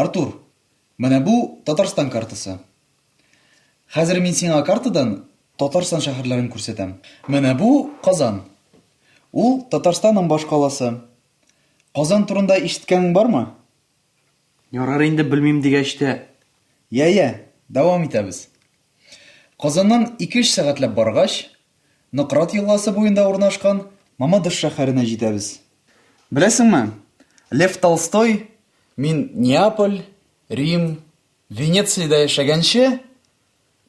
Артур, менә бу Татарстан картасы. Хәзер мин сиңа картадан Татарстан шәһәрләрен күрсәтәм. Менә бу Казан. Ул Татарстанның башкаласы. Казан турында ишеткәнең бармы? Ярар инде белмим дигәч тә. Я, я, дәвам итәбез. Казаннан ике-өч сәгатьләп баргач, Нократ елгасы буенда урнашкан Мамадыш шәһәренә җитәбез. Беләсеңме, Лев Толстой, Мин Неаполь, Рим, Венециядә яшәгәнче,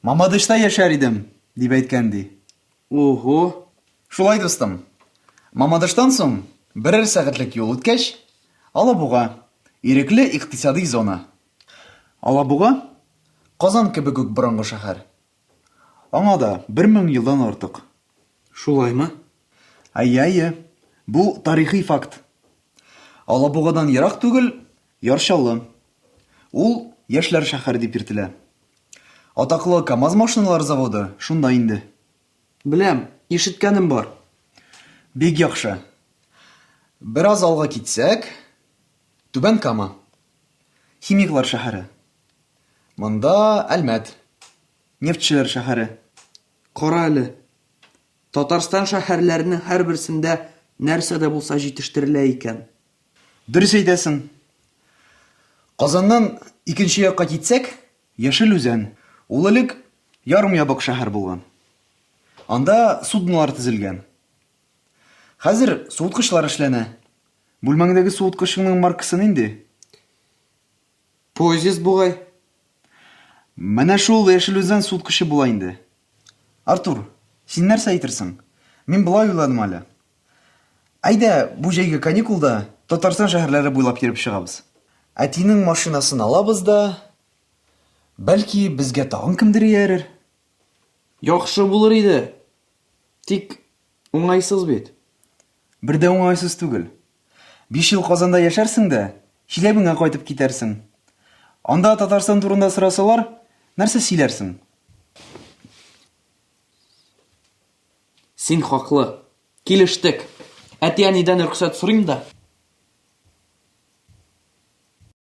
Мамадышта яшәр идем, дип әйткән, ди. Ого! Шулай, дустым. Мамадыштан соң, берәр сәгатьлек юл үткәч, Алабуга, ирекле икътисадый зона. Алабуга, Казан кебек үк борынгы шәһәр. Аңа да 1000 елдан артык. Шулаймы? Әйе, әйе. Бу тарихи факт. Алабугадан ерак түгел Яр Чаллы. Ул Яшьләр шәһәре дип йөртелә. Атаклы КАМАЗ машиналары заводы шунда инде. Беләм, ишеткәнем бар. Бик яхшы. Бераз алга китсәк, Түбән Кама. Химиклар шәһәре. Монда Әлмәт. Нефтьчеләр шәһәре. Кара әле, Татарстан шәһәрләренең һәрберсендә нәрсә дә булса җитештерелә икән. Дөрес әйтәсең. Казаннан икенче якка китсәк, Яшел Үзән. Ул элек ярым ябык шәһәр булган. Анда суднолар төзелгән. Хәзер суыткычлар эшләнә. Бүлмәңдәге суыткычыңның маркасы нинди? Позис бугай. Менә шул Яшел Үзән суыткычы була инде. Артур, син нәрсә әйтерсең? Мин болай уйладым әле. Әйдә, бу җәйге каникулда Татарстан шәһәрләре буйлап йөреп чыгабыз. Әтинең машинасын алабыз да, бәлки, безгә тагын кемдер иярер. Яхшы булыр иде. Тик уңайсыз бит. Бер дә уңайсыз түгел. Биш ел Казанда яшәрсең дә, Чиләбеңә кайтып китәрсең. Анда Татарстан турында сорасалар, нәрсә сөйләрсең? Син хаклы. Килештек. Әти-әнидән рөхсәт сорыйм да.